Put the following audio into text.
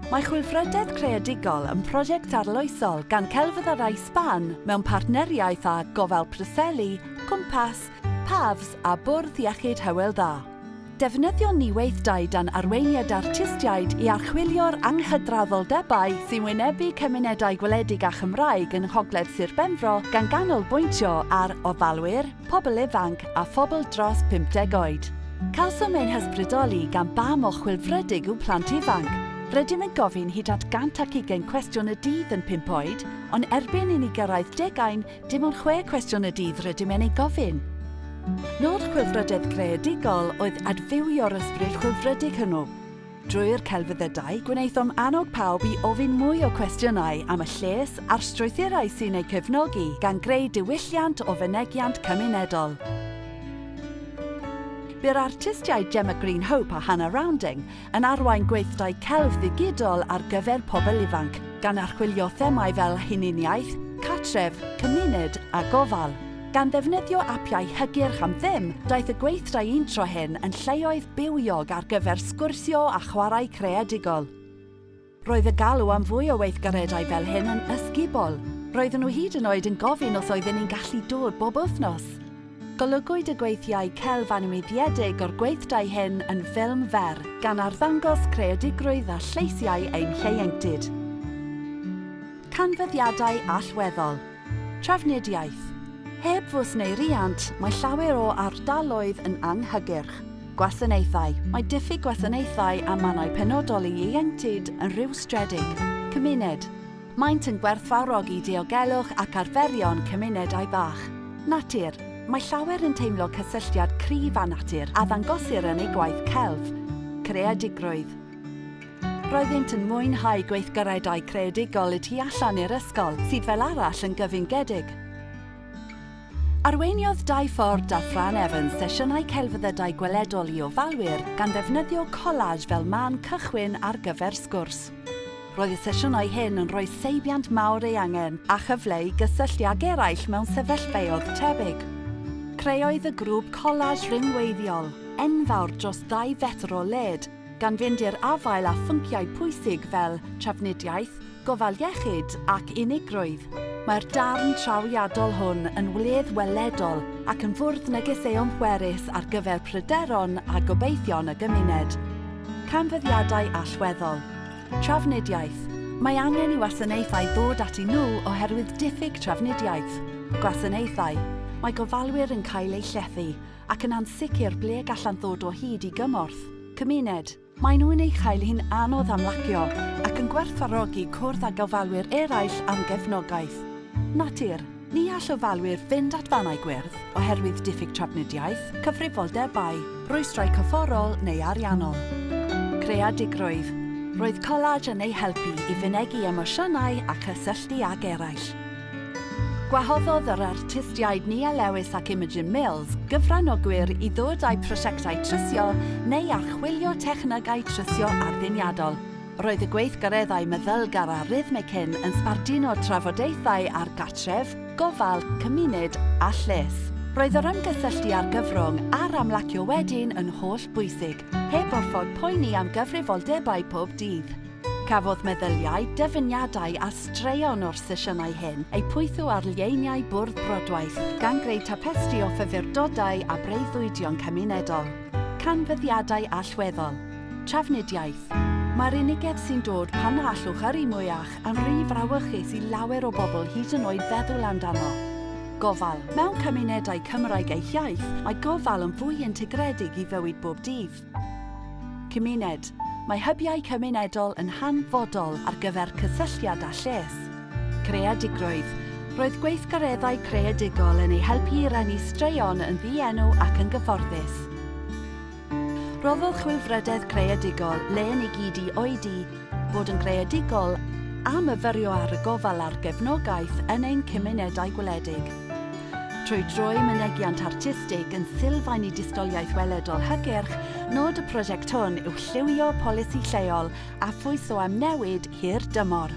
Mae Chwilfrydedd Creadigol yn prosiect arloesol gan Celfyddydau Span mewn partneriaeth â Gofal Preseli, Cwmpas, PAVS a Bwrdd Iechyd Hywel Dda. Defnyddion ni weithdai dan arweiniad artistiaid i archwilio'r anghydraddoldebau sy'n wynebu cymunedau gwledig a Chymraeg yng Nghogledd Sir Benfro gan ganolbwyntio ar ofalwyr, pobl ifanc a phobl dros 50 oed. Cawsom ein hysbrydoli gan ba mor chwilfrydig yw plant ifanc. Rydym yn gofyn hyd at 120 cwestiwn y dydd yn pump oed, ond erbyn i ni gyrraedd degain, dim ond chwe cwestiwn y dydd rydym yn eu gofyn. Nod Chwilfrydedd Creadigol oedd adfywio'r ysbryd chwilfrydig hwnnw. Drwy'r celfyddydau, gwnaethom annog pawb i ofyn mwy o cwestiynau am y lles a'r strwythurau sy'n eu cefnogi, gan greu diwylliant o fynegiant cymunedol. Bu'r artistiaid Gemma Green-Hope a Hannah Rounding yn arwain gweithdai celf ddigidol ar gyfer pobl ifanc, gan archwilio themâu fel hunaniaeth, cartref, cymuned a gofal. Gan ddefnyddio apiau hygyrch am ddim, daeth y gweithdai untro hyn yn lleoedd bywiog ar gyfer sgwrsio a chwarae creadigol. Roedd y galw am fwy o weithgareddau fel hyn yn ysgubol. Roedden nhw hyd yn oed yn gofyn os oedden ni'n gallu dod bob wythnos. Golygwyd y gweithiau celf animeiddiedig o'r gweithdai hyn yn ffilm fer, gan arddangos creadigrwydd a lleisiau ein hieuenctid. Canfyddiadau allweddol. Trafnidiaeth. Heb fws neu riant, mae llawer o ardaloedd yn anghygyrch. Gwasanaethau. Mae diffyg gwasanaethau a mannau penodol i ieuenctid yn rhwystredig. Cymuned. Maent yn gwerthfawrogi diogelwch ac arferion cymunedau bach. Natur. Mae llawer yn teimlo cysylltiad cryf â natur a ddangosir yn eu gwaith celf. Creadigrwydd. Roeddynt yn mwynhau gweithgareddau creadigol y tu allan i'r ysgol, sydd fel arall yn gyfyngedig. Arweiniodd Dai Ford a Fran Evans sesiynau celfyddydau gweledol i ofalwyr gan ddefnyddio collage fel man cychwyn ar gyfer sgwrs. Roedd y sesiynau hyn yn rhoi seibiant mawr ei angen a chyfle i gysylltu ag eraill mewn sefyllfaoedd tebyg. Creodd y grŵp collage rhyngweithiol enfawr dros ddau fetr o led, gan fynd i'r afael â phynciau pwysig fel trafnidiaeth, gofal iechyd ac unigrwydd. Mae'r darn trawiadol hwn yn wledd weledol ac yn fwrdd negeseuon pwerus ar gyfer pryderon a gobeithion y gymuned. Canfyddiadau allweddol. Trafnidiaeth. Mae angen i wasanaethau ddod atyn nhw oherwydd diffyg trafnidiaeth. Gwasanaethau. Mae gofalwyr yn cael eu llethu ac yn ansicr ble gallant ddod o hyd i gymorth. Cymuned. Maen nhw'n ei chael hi'n anodd amlacio ac yn gwerthfawrogi cwrdd â gofalwyr eraill am gefnogaeth. Natur. Ni all ofalwyr fynd at fannau gwyrdd oherwydd diffyg trafnidiaeth, cyfrifoldebau, rhwystrau corfforol neu ariannol. Creadigrwydd. Roedd collage yn eu helpu i fynegi emosiynau a chysylltu ag eraill. Gwahoddodd yr artistiaid Nia Lewis ac Imogen Mills gyfranogwyr i ddod â'u prosiectau trwsio neu archwilio technegau trwsio ardduniadol. Roedd y gweithgareddau meddylgar a rhythmig hyn yn sbarduno trafodaethau ar gartref, gofal, cymuned a lles. Roedd yr ymgysylltu â'r gyfrwng a'r amlacio wedyn yn holl bwysig, heb orfod poeni am gyfrifoldebau pob dydd. Cafodd meddyliau, dyfyniadau a straeon o'r sesiynau hyn eu pwytho ar lieiniau bwrdd brodwaith, gan greu tapestri o fyfyrdodau a breuddwydion cymunedol. Canfyddiadau allweddol. Trafnidiaeth. Mae'r unigedd sy'n dod pan na allwch yrru mwyach yn rhy frawychus i lawer o bobl hyd yn oed feddwl amdano. Gofal. Mewn cymunedau Cymraeg eu hiaith, mae gofal yn fwy integredig i fywyd bob dydd. Cymuned. Mae hybiau cymunedol yn hanfodol ar gyfer cysylltiad a lles. Creadigrwydd. Roedd gweithgareddau creadigol yn ei helpu i rannu straeon yn ddienw ac yn gyfforddus. Rhoddodd chwilfrydedd creadigol le ni gyd i oedi, bod yn greadigol a myfyrio ar y gofal a'r gefnogaeth yn ein cymunedau gwledig. Trwy droi mynegiant artistig yn sylfaen i distoliaeth weledol hygyrch, nod y prosiect hwn yw lliwio polisi lleol a phwyso am newid hir dymor.